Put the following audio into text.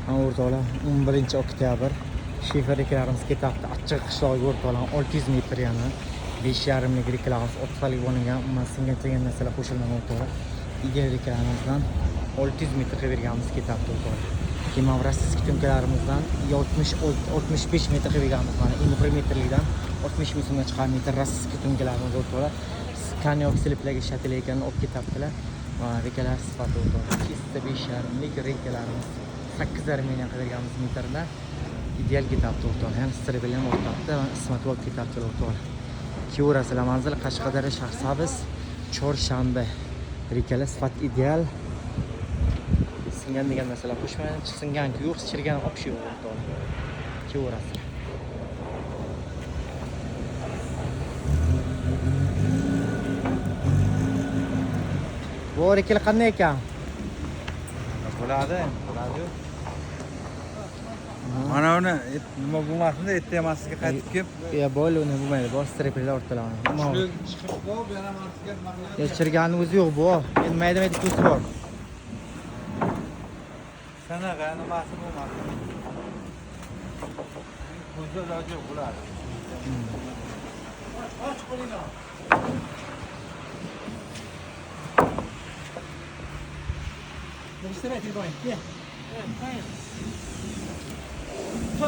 O'rtoqlar, 11 oktyabr shifer reklalarimiz ketyapti. Achchiq qishlog'iga o'rtoqlar, 600 metr yana 5,5lik reklalarimiz otfalik bo'lingan, umuman singan degan narsalar qo'shilmagan o'rtoqlar. Ideal reklarimizdan 600 metr qilib berganimiz ketyapti o'rtoqlar. Keyin mana rossiyskiy to'nkalarimizdan 65 metr qilib berganmiz. Mana endi 1 metrlikdan 60 ming so'mga chiqar metr rossiyskiy to'nkalarimiz o'rtoqlar. Konyak sliplarga ishlatilayotganini olib ketyaptilar. Mana rekalar sifati o'rtoqlar. Чисто 5,5lik rekalarimiz 8,5 mingdan qilib berganmiz metrda. Ideal ketyapti o'rtoqlar. Ham stribel ham o'rtapti, ismatib olib ketyaptilar o'rtoqlar. Kelaverasizlar, manzil Qashqadaryo Shahrisabz, Chorshanba. Rekalar sifat ideal. Singan degan narsalar qo'shmaydi, singan yo'q, chirgan вообще yo'q o'rtoqlar. Kelaverasizlar. Bu rekalar qanday ekan? Bo'ladi, bo'ladi. Mana uni nima bo'lmasin-da, ertaga qaytib kelib. Ya bo'ldi, uni bo'lmaydi. Bor striplar o'rtalar. Chiqib bor, bu yana marsiga nima qiladi? Ya chirganni o'zi yo'q bu. Endi mayda-mayda ko'zi bor. Sanaqa nimasi bo'lmasin. Ko'zda iloji yo'q bo'ladi. Och qo'lingni. Nima telefon?